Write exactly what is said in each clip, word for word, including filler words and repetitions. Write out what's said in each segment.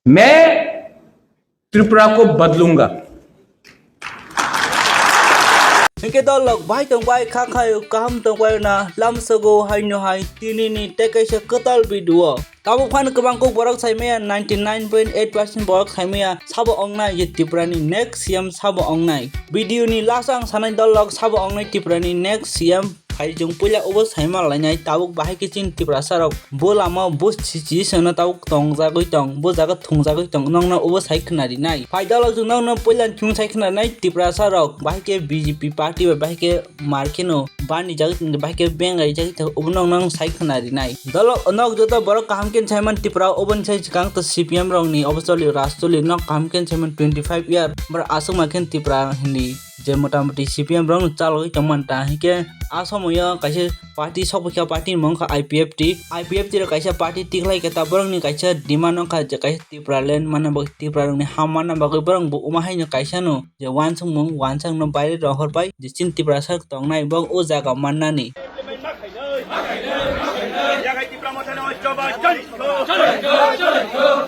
मैं त्रिपुरा को बदलूंगा। Hingke dolok bai tong bai kha khayo kaham tong bai na lamsogo haino hai tini ni tei kaisa kwtal video. Tabuk phano kwbang kok borok saimaya ninety nine point eight percent borok saimaya sabo ongnai je Tripura ni next C M sabo ongnai. Video ni last ang sanai dolok sabo ongnai Tripura ni next C M. Hai chwng puila obo saima lainai tabuk bahai khe chini Tiprasa rok bo lama bo situation no tabuk tongjagwi tong, bo jaga thwngjagwi tong, nokno obo sai khwna rinai. Phai dalok chwng nokno puila chwng sai khwna rinai Tiprasa rok bahai khe B J P party bai bahai khe mar kheno bani jagwi tong, bahai khe beng rai jagwi tong, obo nokno sai khwna rinai. Dalok nok joto borok kaham khe saiman Tipra oboni sai swkang to C P M rokni obo choli raj choli nok kaham khe saiman twenty five year borok aswk ma khe Tipra hindi. Je motamoti C P M rok no chalogwi tongmani ta hinkhe a somoyo kaisa party sokphaikha, party ni mung kha I P F T, I P F T rok kaisa party tikhlai khe ta borokni kaisa demand wngkha je kaisa Tipraland manna bagwi, Tipra rokni ha manna bagwi borok bo omo haino kaisa no je uansukmung uansukno baire rohor pai je chini Tiprasa tongnai bo o jaga mannani. Yakhai Tipra Motha ni ojjoba cholisko.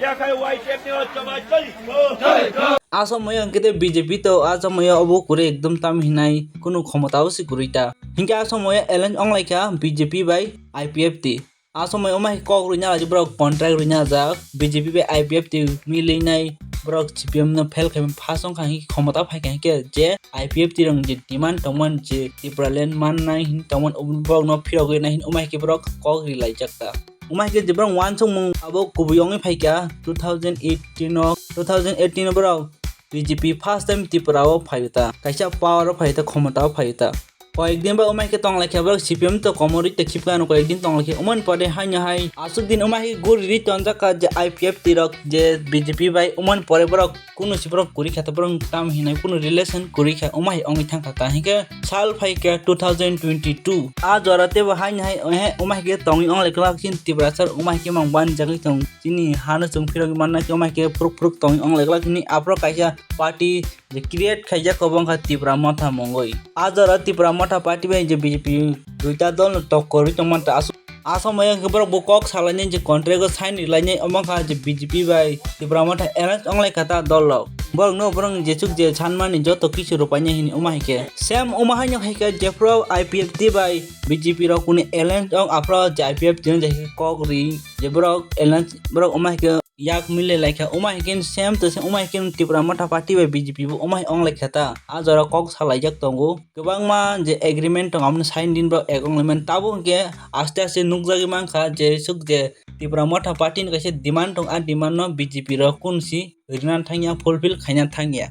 Yakhai Y T F ni ojjoba cholisko. Aso moya hwnkhe tei B J P to aso moya obo kwrwi ekdom tam hinai kunu khomota o se kwrwi ta. Hinkhe aso moya alliance onglaikha B J P bai I P F T. Aso moya omo hai kok rwina laijak borok contract rwina jak B J P bai I P F T milinai borok C P M no fail khaima phas wngkha hinkhe khomota phaikha hinkhe je I P F T rok je demand tongmani je Tipraland mannai hin tongmani borok no phirogwi nai hin omo hai khe borok kok ri laijak ta. Omo hai khe je borok uansukmung abo kubui wngwi phaikha two thousand eighteen o, two thousand eighteen o borok B J P first time Tripura o phaio ta, kaisa power o phaio ta, khomota o phaio ta. Koyek din bai omo hai khe tonglaikha borok C P M to komorwi to khipkha ano koyek din tonglaikha. Omoni pore haino hai aswk din omo hai khe guri ri tonjakha je I P F T rok je B J P bai omoni pore borok kunu si borok kwrwi kha ta borok tam hinai kunu relation kwrwi kha omo hai wngwi thangkha ta hinkhe sal phaikha two thousand twenty two a jora teibo haino hai omo hai khe tongwi onglaikha chini Tiprasa rok omo hai khe mang banjagwi tong chini hano chwng phirogwi manna khe omo hai khe phuruk phuruk tongwi onglaikha chini aphuru kaisa party je create khaijak obo wngkha Tipra Motha mungwi. A jora Tipra Motha party bai je B J P duita dol no tokkorwi tongmanta aswk. A somoyo hwnkhe borok bo kok salainai je contract o sign rilainai omo wngkha je B J P bai Tipra Motha alliance onglaikha ta dol rok. Borok no borok ni jesuk je sanmani joto kisu rwpainai hini omo hai khe. Same omo haino hai khe jephru I P F T bai B J P rok kuni alliance ong aphru je I P F T no je kok ri je borok alliance borok omo hai khe yak mile laikha, omo hai khe same to same, omo hai khe Tipra Motha Party bai B J P bo omo hai ong laikha ta. A jora kok salaijak tongo. Kwbangma je agreement tong, aboni sign din borok ek ong laimani. Tabuk hwnkhe aste aste nukjagwi mankha, jesuk je Tipra Motha Party ni kaisa demand tong, a demand no B J P rok kunsi rina thangya, fulfill khaina thangya.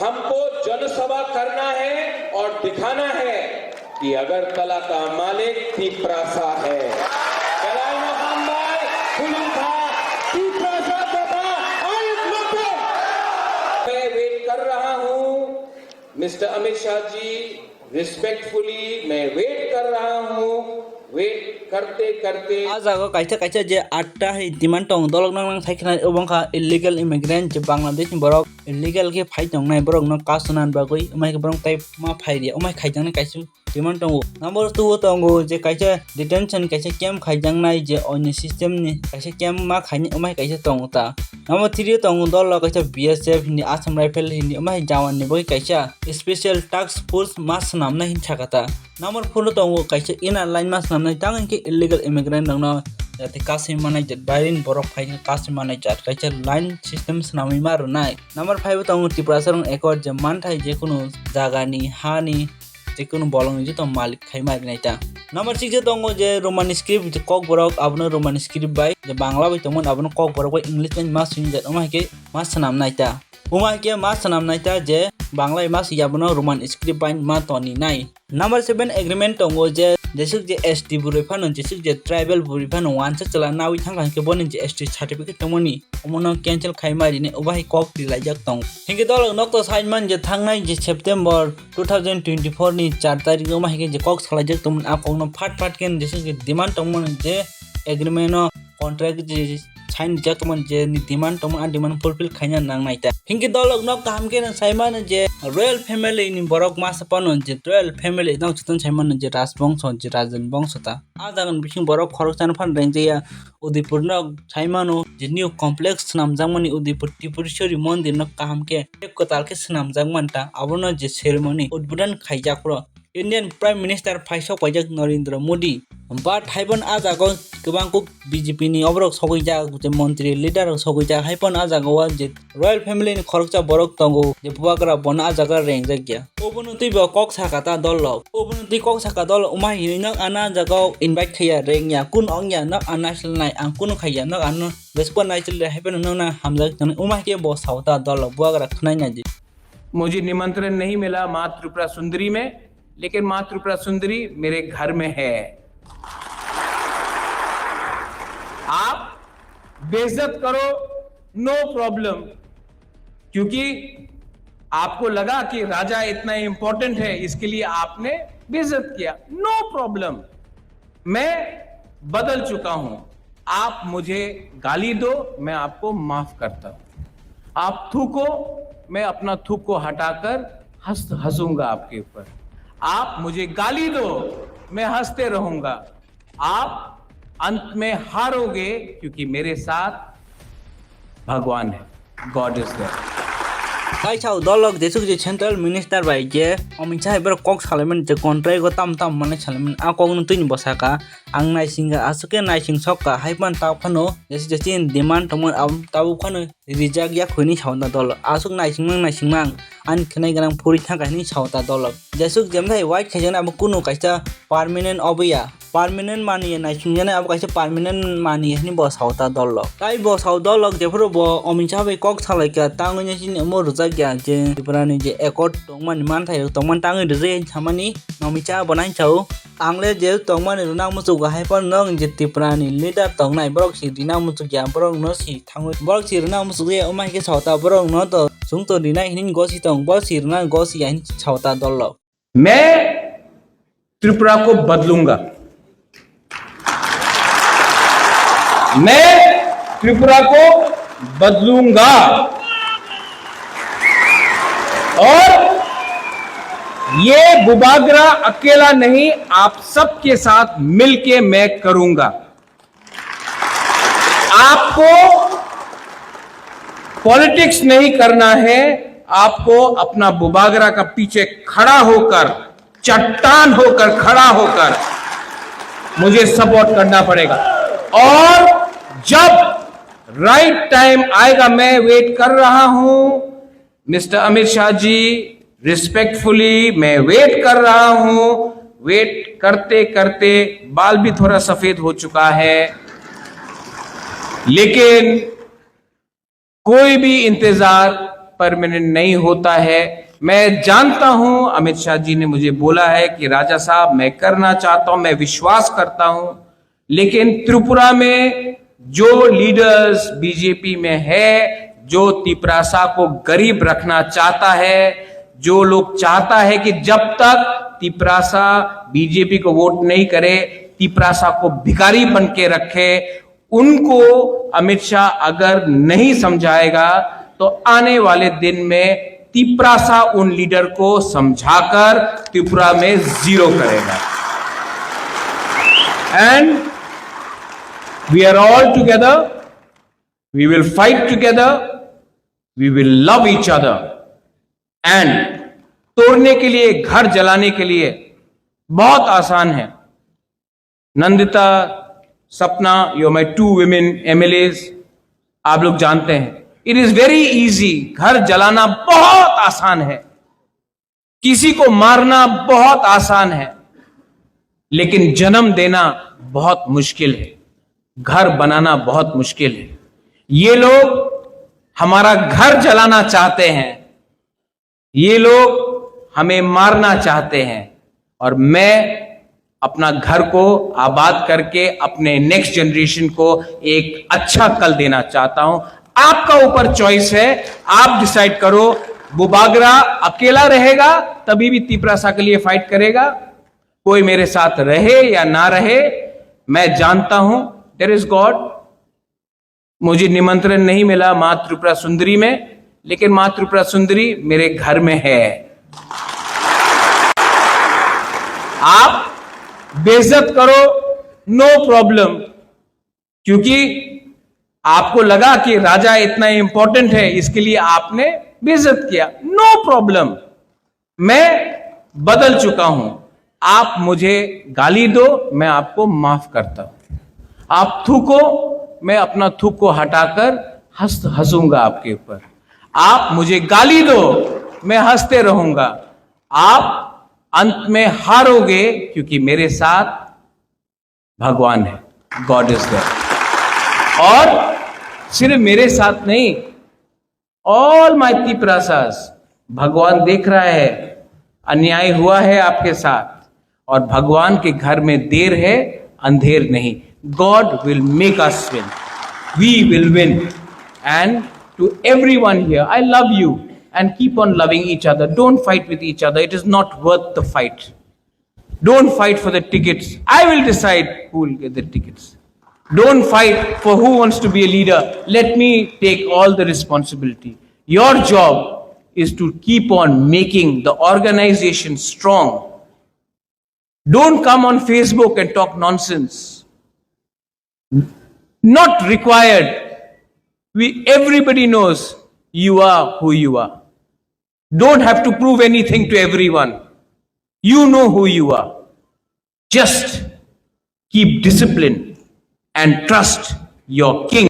हमको जनसभा करना है और दिखाना है कि अगरतला का मालिक तिपरासा है। Kalaina hambai, khulumkha, Tiprasa tongma, aik mukti. मैं वेट कर रहा हूँ मिस्टर अमित शाह जी, रिस्पेक्टफुली मैं वेट कर रहा हूँ। वेट करते करते आ jaga kaisa kaisa je atta hai demand tong, dolok nang nang sai khna obo wngkha illegal immigrant, je Bangladesh ni borok illegal khe phai tongnai borok no kasunani bagwi, omo hai khe borok tai ma phai ria, omo hai khaijaknai kaisa demand tongo. Number two o tongo je kaisa detention kaisa camp khaijaknai, je oini system ni kaisa camp ma khaini omo hai kaisa tongo ta. Number three o tongo dol o kaisa B S F hindi, Assam Rifle hindi, omo hai jawan ni bagwi kaisa special task force ma swnamnai hin saka ta. Number four o tongo kaisa inner line ma swnamnai, tang hinkhe illegal immigrant rokno jate kasui manai jat, bairing borok phai kasui manai jat, kaisa line system swnamwi ma rwnai. Number five o tongo Tiprasa rok accord, je manthai jekunu jagani, hani, jekunu bolongni joto malik khai ma rinai ta. Number six o tongo je Roman script, je kokborok abono Roman script bai, je Bangla bai tongmani abono kokborok bai English bai ma swijak, omo hai khe ma swnamnai ta. Omo hai khe ma swnamnai ta je Bangla bai ma swi abono Roman script bai ma toninai. Number seven agreement tongo je jesuk je S T bwrwi phano, jesuk je tribal bwrwi phano uansa chwla nawi thangkha hinkhe boni je S T certificate tongmani omono cancel khai ma rini, obo hai kok ri laijak tongo. Hinkhe dolok nokto saimani je thangnai je September two thousand twenty-four ni char tarikh omo hai khe je kok salaijak tongmani, a kokno phat phat khe jesuk je demand tongmani je agreement o contract je sign rijak tongmani je ni demand tongmani, a demand fulfill khaina nangnai ta. Hinkhe dolok nok kaham khe no sai mano je royal family ni borok masa phano je royal family nok chwtwng sai mano je rajbongso je rajan bongso ta. A jaga ni bising borok khoroksa no phano rengjaya. Udaipur no sai mano je new complex swnamjakmani Udaipur Tripureshwari mondir no kaham khe kwtal khe swnamjakmani ta. Abono je ceremony udbodhan khaijak phro Indian Prime Minister phaisok paijak Narendra Modi. But haiphano a jaga o kwbang kuk B J P ni oborok sogwijak, je montri leader rok sogwijak, haiphano a jaga o je royal family ni khoroksa borok tongo, je bubagra bono a jaga rengjak ya. Obono twi bo kok saka ta dol rok. Obono twi kok saka dol rok, wngma hinwi nok ano a jaga o invite khaiya, rengya, kun ongya, nok ano naisilnai, ang kunu khaiya, nok ano bwswkbo naisil le, haiphano nokna hamjak tongnai, wngma hinkhe bo sao ta dol rok, bubagra khwnai naidi. मुझे निमंत्रण नहीं मिला माँ त्रिपुरा सुंदरी में, लेकिन माँ त्रिपुरा सुंदरी मेरे घर में है। आप बेइज्जत करो, नो प्रॉब्लम, क्योंकि आपको लगा कि राजा इतना इंपॉर्टेंट है, इसके लिए आपने बेइज्जत किया, नो प्रॉब्लम। मैं बदल चुका हूं। आप मुझे गाली दो, मैं आपको माफ करता हूं। आप थूको, मैं अपना थूक को हटाकर हंस, हंसूंगा आपके ऊपर। आप मुझे गाली दो, मैं हंसते रहूंगा। आप अंत में हारोगे, क्योंकि मेरे साथ भगवान है, God is there। Kaisa dolok jesuk je central minister bai je Amit Shah bai kok salaimani je contract o tam tam mane salaimani a kok no twi ni bwsaka ang naising aswk khe naising sok ka hai pan ta phano jesi jesi demand tongmani abo tabuk phano rijak ya khwini sauna dolok aswk naising mang naising mang ani khwnai gwnang phuri thang ka hini sauna dolok jesuk jemthai white khaijaknai abo kunu kaisa permanent obo ya. Permanent mani ya naisingjaknai abo kaisa permanent mani ya hinwi bo sao ta dol rok. Tai bo sao dol rok jephuru bo Amit Shah bai kok salaikha tangwi nai chini omo rwjak ya je Tripura ni je accord tongmani manthai rok tongmani tangwi rwjak ya hinwi samani Amit Shah bo nai sao. Ang le je tongmani rwna muchuk hai phano nwng je Tripura ni leader tongnai borok si rina muchuk ya borok no si thangwi borok si rwna muchuk ya wngma hinkhe sao ta borok no to chwng to rinai hinwi gosi tong borok si rwna gosi ya hinwi sao ta dol rok. मैं त्रिपुरा को बदलूंगा, मैं त्रिपुरा को बदलूंगा। और ये बुबागरा अकेला नहीं, आप सबके साथ मिलके मैं करूंगा। आपको पॉलिटिक्स नहीं करना है, आपको अपना बुबागरा का पीछे खड़ा होकर, चट्टान होकर, खड़ा होकर मुझे सपोर्ट करना पड़ेगा। और जब राइट टाइम आएगा, मैं वेट कर रहा हूं, मिस्टर अमित शाह जी, रिस्पेक्टफुली मैं वेट कर रहा हूं। वेट करते करते बाल भी थोड़ा सफेद हो चुका है, लेकिन कोई भी इंतजार परमानेंट नहीं होता है। मैं जानता हूं, अमित शाह जी ने मुझे बोला है कि राजा साहब, मैं करना चाहता हूं, मैं विश्वास करता हूं, लेकिन त्रिपुरा में जो लीडर्स बीजेपी में है, जो तिपरासा को गरीब रखना चाहता है, जो लोग चाहता है कि जब तक तिपरासा बीजेपी को वोट नहीं करे, तिपरासा को भिखारी बन के रखे, उनको अमित शाह अगर नहीं समझाएगा तो आने वाले दिन में तिपरासा उन लीडर को समझाकर त्रिपुरा में जीरो करेगा। And we are all together, we will fight together, we will love each other। And तोड़ने के लिए, घर जलाने के लिए बहुत आसान है। नंदिता, सपना, you are my two women M L As, आप लोग जानते हैं, it is very easy। घर जलाना बहुत आसान है, किसी को मारना बहुत आसान है, लेकिन जन्म देना बहुत मुश्किल है, घर बनाना बहुत मुश्किल है। ये लोग हमारा घर जलाना चाहते हैं, ये लोग हमें मारना चाहते हैं और मैं अपना घर को आबाद करके अपने नेक्स्ट जनरेशन को एक अच्छा कल देना चाहता हूं। आपका ऊपर चॉइस है, आप डिसाइड करो। बुबागरा अकेला रहेगा तभी भी तिपरासा के लिए फाइट करेगा। कोई मेरे साथ रहे या ना रहे, मैं जानता हूं, there is God। मुझे निमंत्रण नहीं मिला माँ त्रिपुरा सुंदरी में, लेकिन माँ त्रिपुरा सुंदरी मेरे घर में है। आप बेइज्जत करो, नो प्रॉब्लम, क्योंकि आपको लगा कि राजा इतना इंपॉर्टेंट है, इसके लिए आपने बेइज्जत किया, नो प्रॉब्लम। मैं बदल चुका हूं। आप मुझे गाली दो, मैं आपको माफ करता हूं। आप थूको, मैं अपना थूक को हटाकर हंस हंसूंगा आपके ऊपर। आप मुझे गाली दो, मैं हंसते रहूंगा। आप अंत में हारोगे, क्योंकि मेरे साथ भगवान है, गॉड इज देयर। और सिर्फ मेरे साथ नहीं, ऑल माय तिपरासास, भगवान देख रहा है, अन्याय हुआ है आपके साथ, और भगवान के घर में देर है, अंधेर नहीं। God will make us win. We will win. And to everyone here, I love you, and keep on loving each other. Don't fight with each other. It is not worth the fight. Don't fight for the tickets. I will decide who will get the tickets. Don't fight for who wants to be a leader. Let me take all the responsibility. Your job is to keep on making the organization strong. Don't come on Facebook and talk nonsense. Not required. We, everybody knows you are who you are. Don't have to prove anything to everyone. You know who you are. Just keep discipline and trust your king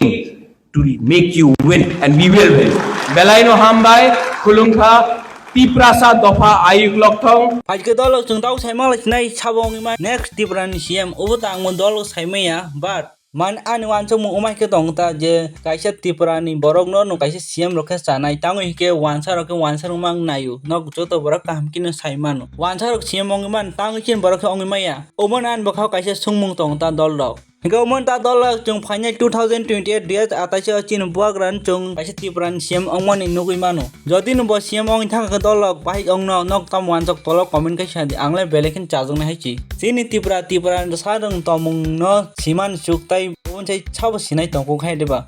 to make you win, and we will win. Belai no hambai, khulumkha, Tiprasa dopha ayuk lokthong. Phaikhe dol chwng tau saima lai sinai sabo wngwi ma next Tripura ni C M obo ta ang dol saimaya, but man ani wansukmung wngma khe tong ta je kaisa Tripura ni borok no no kaisa C M rok khe chanai, tangwi hike wansa rok khe wansa rok mang naio, nok joto borok kaham khe no sai mano, wansa rok C M wngwi man tangwi khe borok khe wngwi maya. Omo ani bwkhao kaisa sungmung tong ta dol rok. Hingke omo ta dol rok chwng phainai two thousand twenty-eight dui hajar atais o chini bubagra no chwng kaisa Tripura ni C M wngmani nugwi mano. Jodi no bo C M wngwi thangkha khe dol rok bahai wngno nok tamo wansuk tolo comment khe sa di, ang le belai kheno chajaknai hai chi. Chini Tripura, Tripura ni bwsa rok tongmung no siman chuk tai oboni sai sabo sinai tongkuk hai diba.